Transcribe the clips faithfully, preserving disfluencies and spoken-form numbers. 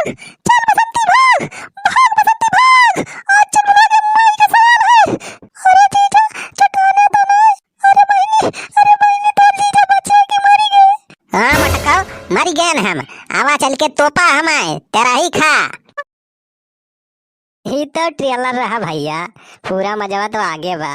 चल बसंती भाग, भाग बसंती भाग, आज चुलबुलवा के माई के सवाल है। अरे जीजा, चट्टाने तो नहीं। अरे बहिनी, अरे बहिनी, तोर जीजा बचे कि मरी गए? हाँ मटकाओ, मरी गए न हम। आवा चल के तोपा हम आए, तेरा ही खा। ई तो trailer रहा भैया, पूरा मजवा तो आगे बा।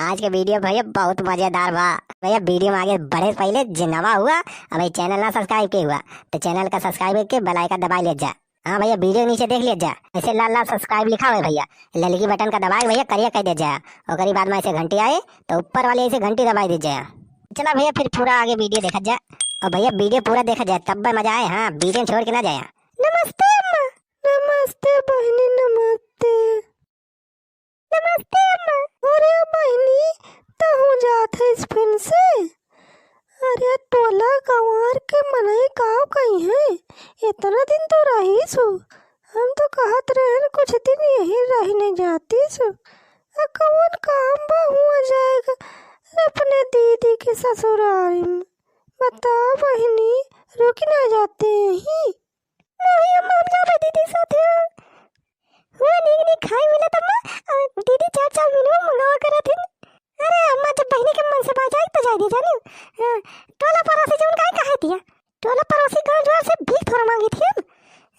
आज के video भैया बहुत मजेदार बा। भैया video में आगे बढ़े से पहले जे नवा हुआ, अबे channel ना subscribe के हुआ, तो channel का subscribe करके bell icon दबा ले जा। हाँ भैया, video नीचे देख ले जा, ऐसे लाल लाल subscribe लिखा हुआ है भैया, ललकी button का दबाए भैया, करिया कर दे जा। ओकरी बाद में ऐसे घंटी आए तो ऊपर वाली ऐसे घंटी दबाई दे जा। चला भैया फिर पूरा आगे video देखा जा, और भैया video पूरा देखा जाए तब मजा आए। हाँ, बीच में छोड़ के ना जाए। नमस्ते अम्मा। नमस्ते बहिनी, नमस्ते। नमस्ते अम्मा। अरे बहिनी, तहूँ जात हइस फिन से? अरे टोला गंवार के मनई का कही है, इतना दिन तो रहीस हो। हम तो कहत रहन कुछ दिन यही रहिने जातीस हो। आ कौन काम बा हुआ जाएगा अपने दीदी के ससुरारी में। बता बहिनी, रुक ना जाते यहीं। नहीं अम्मा, हम जाबे दीदी साथे। हुआ नीक नीक खाए मिलत अम्मा, अ, दीदी चार चार menu मंगावा करत हिन। अरे अम्मा, जब बहिनी के मन से बात आई तो जाए दी जानी। हाँ, टोला पड़ोसी जौन काहे कहे दिया, टोला पड़ोसी गाँव जवार से भीख थोड़ा मांगी थी हम।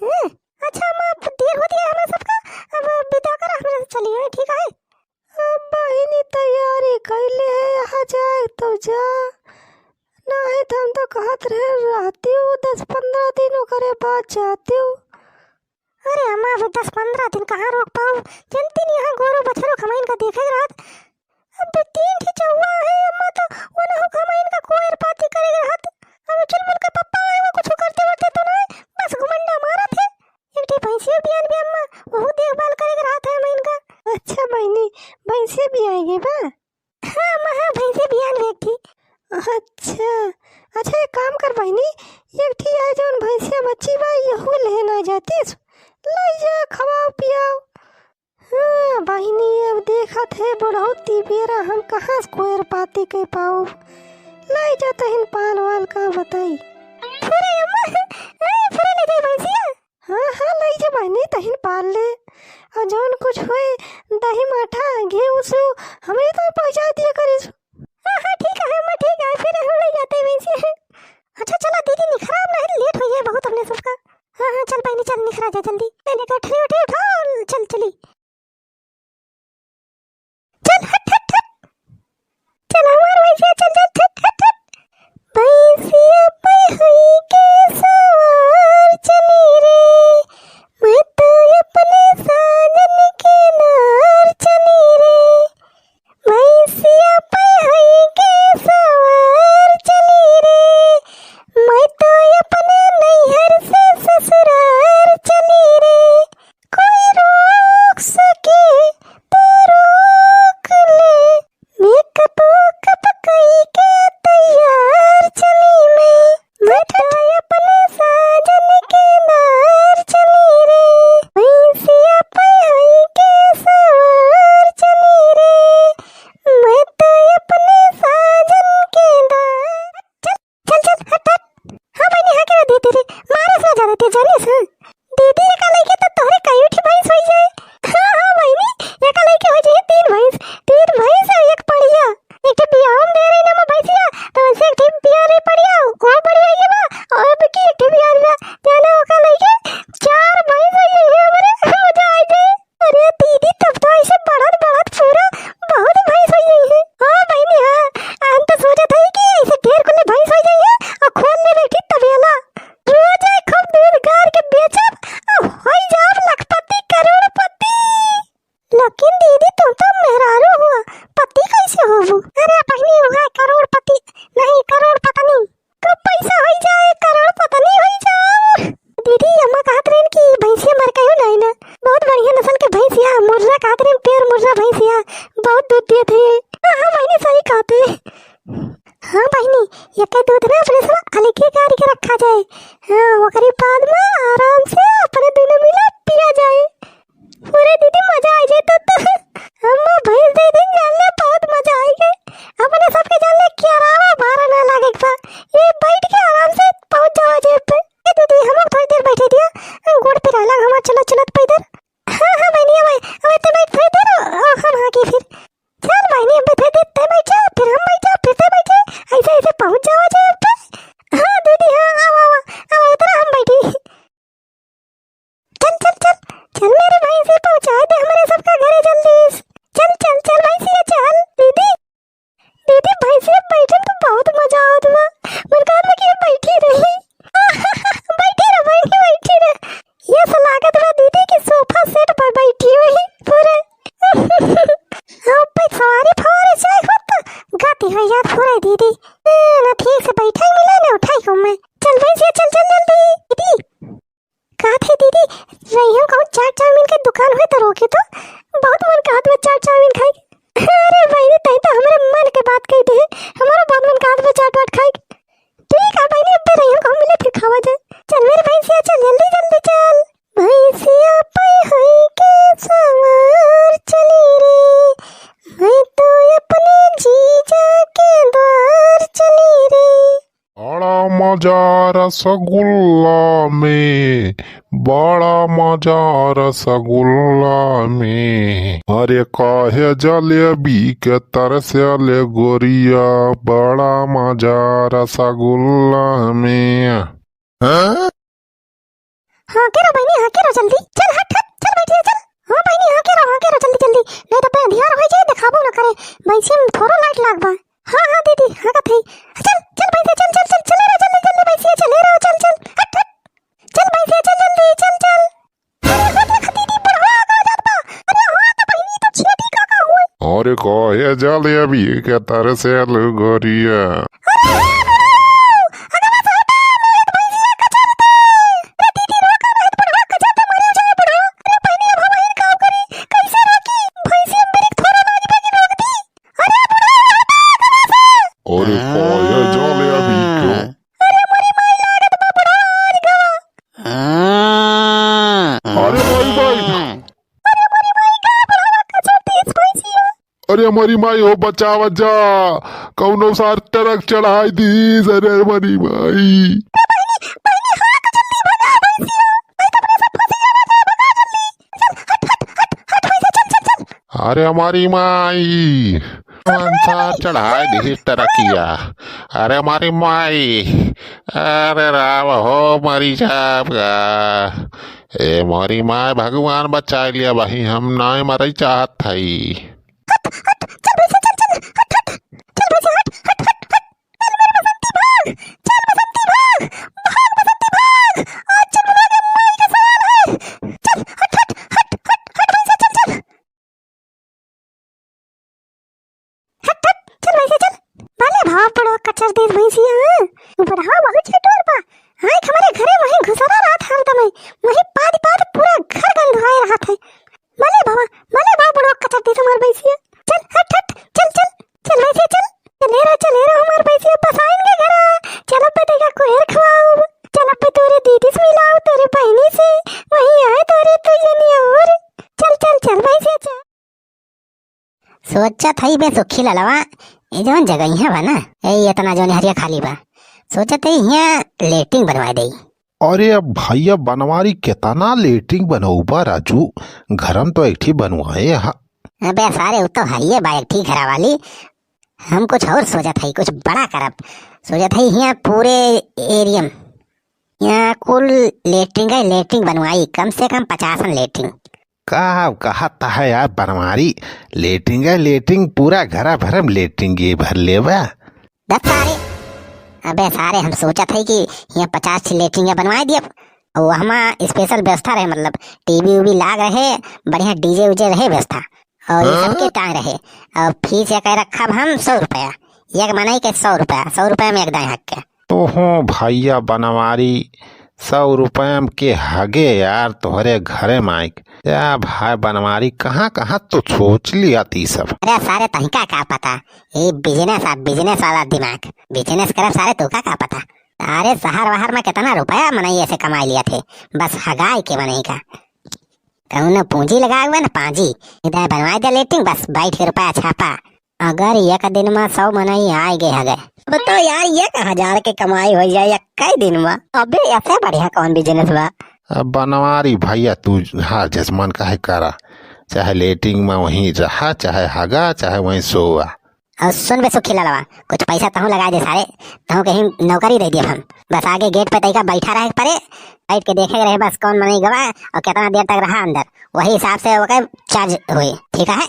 हाँ, अच्छा अम्मा, अब देर होती है हमें सबका, अब विदा करा, हमरे से चली गए, ठीक है? अब बहिनी तैयारी कैले है, यहाँ जाए तो जा, नहीं तो हम तो कहत रहे रहती हूँ दस पन्द्रह दिन, ओकरे बाद जाती हूँ। अरे अम्मा, अब दस पन्द्रह दिन कहाँ रोक पाऊ? जनती नहीं, यहाँ गोरू बछरू खमाइन का देखे के रहत। अब दो तीन ठे चौवा है अम्मा, तो उन्हें खमाइन का कोयर पाती करे के रहत। अब चुलबुल का पप्पा आए, वो कुछ करते वरते तो नहीं, बस घुमंडा मारा थे। एक ठे भैंसिया बियान भी अम्मा, वहू देखभाल करे के रहत है अम्मा इनका। अच्छा बहिनी, भैंसिया भी आएगी बा? हाँ अम्मा, हाँ, भैंसिया बियान भी एक ठे। अच्छा, अच्छा, एक काम कर बहिनी, एक ठे आए जौन भैंसिया बच्ची बा, यहू लेना जातीस, ले जा, खवाओ पियाओ। हाँ बहिनी, अब देखत है बुढ़ौती बेरा हम कहाँ से कोयर पाती के पाऊ, ले जा तहिन पाल वाल का बताई। अरे अम्मा, ए, फिर ले जाए भैंसिया। हाँ, हाँ, लई जा बहिनी, तहिन पाल ले। और जौन कुछ होए, दही माठा, घी उसू, हमरे तो पहुँचा दिया करिस। हाँ, हाँ, ठीक है, अम्मा, ठीक है, फिर हम ले जाते हैं वैसे। अच्छा, चला दीदी, निखरा, अब नहीं, late हो गया बहुत हमने सबका। हाँ, हाँ, चल बहिनी, चल निखरा जा जल्दी। पहले गठरी उठरी उठाओ, चल चली। चल हट, हट, हट। चल हमार भैंसिया, चल, चल, हट, हट, हट। भैंसिया पे हुई के सवार चली रे, मैं तो अपने साजन के नार चली रे। भैंसिया पे हुई के सवार चली रे, मैं तो अपने नैहर से ससुरार चली रे। कोई रोक सके तो रोक ले, makeup वेकअप कई के तैयार चली मैं, मैं तो अपने साजन के नार चली रे, भैंसिया पे हुई के सवार चली रे, मैं तो अपने साजन के नार। चल, चल, चल, हट, हट। हाँ बहिनी, हाँ, केरा दीदी रे, मारे से ना ज्यादा तेज जानिस, हाँ। दीदी, एका लइके तो तोहरे कई उठी भैंस होई जाए। हाँ, हाँ बहिनी, एका लइके हो जाए तीन भैंस, तीन भैंस और एक पड़िया। एक ठे बियाह में दे रही ना मैं भैंसिया, तो वैसे एक ठे बियाह रही पड़िया, वो बड़ी आई बा, और अब की एक ठे बियाह बा, जाना ओका लइके चार भैंस होई जाए हमरे, मजा आ जाए। अरे दीदी, तब तो ऐसे बढ़त बढ़त पूरा बहुत भैंस हो गई है। हाँ बहिनी, हाँ, हम तो सोचत हई कि ऐसे ढेर कुल भैंस हो गई है और खोल ले बैठी तबेला। रोज एक खूब दूध गार के बेचब और हो जाब लखपति करोड़पति। लेकिन दीदी, तुम तो मेहरारू हुआ, पति कैसे होबू? अरे बहिनी, हुआ करोड़पति नहीं, करोड़पत्नी। खूब पैसा होई जाए, करोड़पत्नी होई जाओ। दीदी, अम्मा कहत रहन कि भैंसिया मर गयो नहीं ना, बहुत बढ़िया नस्ल के भैंसिया, मुर्रा कहत रहन, pure मुर्रा भैंसिया, बहुत दूध देत है। हाँ, हाँ बहिनी, सही कहत है। हाँ बहिनी, एके दूध ना अपने सब अलगे गारी के रखा जाए। हाँ, ओकरी बाद में आराम से अपने दोनों मिला पिया जाए। अरे दीदी, मजा आ जाए तो, तो। अम्मा भैंस दे दिन जान ले, बहुत मजा आई गए। अपने सबके जान ले कि आराम है, भारा ना लागे के बा। ये बैठ के आराम से पहुंच जाओ जेब पे। ए दीदी, हम लोग थोड़ी देर बैठे दिया, हम गोड़ पिरा रसगुल्ला में, बड़ा मजा रसगुल्ला में। अरे काहे जलेबी के तरसेले गोरिया, बड़ा मजा रसगुल्ला में। हाँ? हाँ, केरो बहिनी, हाँ, केरो जल्दी। चल, हट, हट, चल, बैठिया, चल। हाँ, बहिनी, हाँ, केरो, हाँ, केरो, जल्दी, जल्दी। नहीं तो पे अंधियार हो जाए, देखाबो ना करे। भैंसिया में थोड़ो लाइट लाग बा। हाँ, हाँ, दीदी, हाँ, कथई। चल, चल, भैंसिया, चल, चल, चल, ले रहो, जल्दी, जल्दी, भैंसिया, चल, ले रहो, चल, चल, हट, हट। चल, भैंसिया, चल, जल्दी, चल, चल। अरे, हो देख, दीदी, बुढ़वा आ जात बा। अरे, हाँ, तो बहिनी, तो छेदी का का हुआ? अरे, काहे जलेबी के तरसेलू गोरिया? अरे, हे बुढ़ऊ, अगवा से हटा, नहीं तो भैंसिया कचर दे। अरे दीदी, रोका, नहीं तो बुढ़वा कचर दे, मरी जाए बुढ़ऊ। अरे बहिनी, अब हम ही का करी? कैसे रोकी? भैंसिया में ब्रेक थोड़ा मारी बाकी रोक दी। अरे बुढ़ऊ, हटा अगवा से। अरे काहे जलेबी के? अरे मोरी माई, लागत बा बुढ़ऊ, अरे गवा। अरे माई, माई। अरे मोरी माई, का बुढ़वा कचर दे भैंसिया। अरे हमारी माई हो, बचावा जा, कौनो सार ट्रक चढ़ाई दीस। अरे हमारी माई। अरे हमारी माई, कौन सार चढ़ाई दीस ट्रकिया। अरे हमारी माई, अरे राम हो, मरी जाब का। ए मोरी माई, भगवान बचाई लिया भाई, हम नाय मरई चाहत हई। हट, हट, चल भैंसिया, चल, चल, हट, हट, चल भैंसिया, हट, हट, हट, हट, चल मेरी बसंती, भाग, चल बसंती, भाग, भाग बसंती, भाग, आज चल बुढ़वा के माई के सवाल है, चल, हट, हट, हट, हट, हट भैंसिया, चल, चल, हट, हट, चल भैंसिया, चल, भले भाव पड़ो, कचर दे भैंसिया, हाँ, बुढ़वा बहुत चटोर बा, हाँ, एक हमारे घरे वहीं घुसरा रहत हरदम है, वहीं पाद पाद पूरा घर गंधवाए रहत है, भले बाबा, भले बाबा, बुढ़वा कचर दे हमार भैंसिया। चल, हट, हट, चल, चल, चल भैंसिया, चल। चले रहो, चले रहो हमार भैंसिया, बसाइन के घरा। चल अब देखा कोयर खवाओ। चल अब तोरे दीदी से मिलाओ, तोरे बहिनी से। वहीं आए तोरे तो ये नहीं और। चल, चल, चल भैंसिया, चल। सोचत हई बे सुखी ललवा, ये जौन जगहिया बा ना, ए, ये इतना जौन हरिया खाली बा, सोचत हई हियाँ लेटरिन बनवाए देई। अरे अब भैया बनवारी, केतना लेटरिन बनउबा राजू, घर में तो एक ठी बनवाए हा। अबे सारे, उ तो हइये बा एक ठी घरा वाली, हम कुछ और सोचत हई, कुछ बड़ा करब सोचत हई। हियाँ पूरे एरिया में हियाँ कुल लेटरिन है, लेटरिन बनवाई, कम से कम पचासन लेटरिन। का कहत है यार बनवारी, लेटरिन है, लेटरिन पूरा घरा भर में लेटरिन ये भर लेबा। दस सारे, अबे सारे, हम सोचत हई कि हियाँ पचास ठी लेटरिन बनवाए दियब, और हमा स्पेशल व्यवस्था रहे, मतलब टीवी उवी लाग रहे, बढ़िया डीजे उजे रहे व्यवस्था, और ये हाँ? सबके टांग रहे, और फीस ये कह रखब हम सौ रुपया, एक मनई के सौ रुपया, सौ रुपया में एक दाएं हक के। तो हो भैया बनवारी, सौ रुपया में के हगे यार तोहरे घरे माइक। या भाई बनवारी, कहाँ कहाँ तो सोच लिया ती सब। अरे सारे, तहिका का पता, ये बिजनेस आ, बिजनेस वाला दिमाग, बिजनेस करब सारे, तोका का पता। अरे शहर वहर में कितना रुपया मनई ऐसे कमाई लिया थे, बस हगाई के मनई का। कौनो पूंजी लगाए हुए ना पांजी, इधर बनवाए दे लेटरिन, बस बैठ के रुपया छापा। अगर एक दिन में सौ मनई आए गए हगे, अब तो यार एक हजार के कमाई हो जाए एक दिन में। अबे ऐसे बढ़िया कौन बिजनेस बा? अब बनवारी भैया तू हार जस मन काहे करा, चाहे लेटरिन में वहीं रहा, चाहे हगा, चाहे वहीं सोवा। और सुन बे सुखी ललवा, कुछ पैसा तहूँ लगा दे सारे, तहूँ कहीं नौकरी दे दिया हम। बस आगे गेट पे तैका बैठा रहे परे, बैठ के देखे रहे बस कौन मनई गवा और कितना देर तक रहा अंदर, वही हिसाब से ओके चार्ज हुई, ठीक है?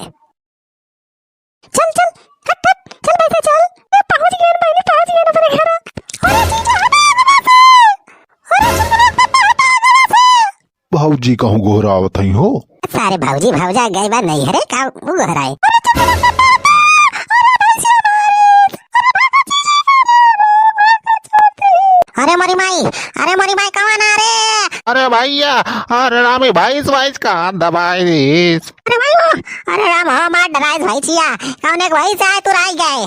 चल, चल, हट, हट, चल बेटा, चल। ए, पहुँच गए, बहिनी, पहुँच गए अपने घर। अरे जीजा, हटा आगे से। अरे जीजा, हटा, हटा आगे से। भौजी कहूँ गोहरावत हई हो। सारे भौजी, भौजा गए बा नैहरे का, उ गोहराए। अरे चुप रह, हटा, हटा। अरे भौजी हमारी। अरे भागा जीजा, अरे मोरी माई, अरे मोरी माई, कौन आ रे? अरे भैया, अरे रामी, भैंस, भैंस कहाँ दबाई दीस? अरे भाई हो, अरे राम हो, मार डराइस भैंसिया, कौन एक भैंस आए तुराई गए।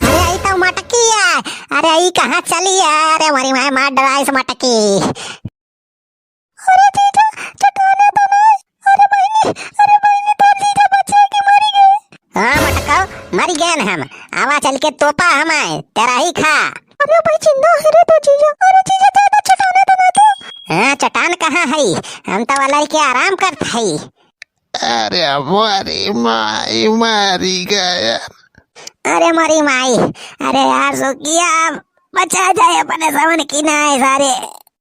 अरे आई तो मटकी है, अरे आई कहाँ चली है? अरे मोरी माई, मार डराइस मटकी। अरे जीजा, चटाने बनाए, अरे बहिनी, अरे बहिनी, तो जीजा बच्चे के मरी गए। हाँ मटको, मरी गए न हम, आवा चल के तोपा हम आए, तेरा ही खा। अरे भाई, जिंदा है रे तो जीजा। अरे जीजा, ज्यादा चटाने तो ना दे। हाँ, चटान कहाँ है? हम तो वाला के आराम करत है। अरे हमारी माई, मारी गया। अरे हमारी माई, अरे यार सुखिया, बचा जाए अपने सावन की ना है सारे।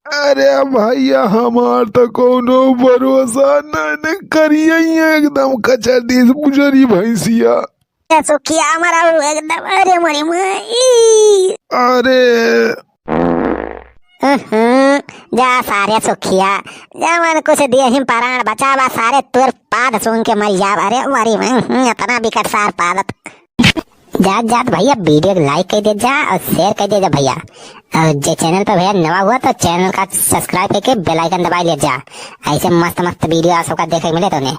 अरे भैया, हमार तो कौनो भरोसा नहीं, न करिए एकदम कचर दिस बुजरी भैंसिया। ए सुखिया, हमारा एकदम, अरे मोरी माई। अरे। हम्म, जा सारे सुखिया, जवन कुछ दिए हिम प्राण बचावा, सारे तोर पाद सूंघ के मर जाब। अरे मोरी माई, हम्म, इतना बिकट सार पादत। जात जात भैया, video को like कर दे जा और share कर दे जा भैया। और जे channel पे भैया नवा हुआ तो channel का subscribe करके bell icon दबा ले जा, ऐसे मस्त मस्त video आप सबका देखे के मिले तो उन्हें।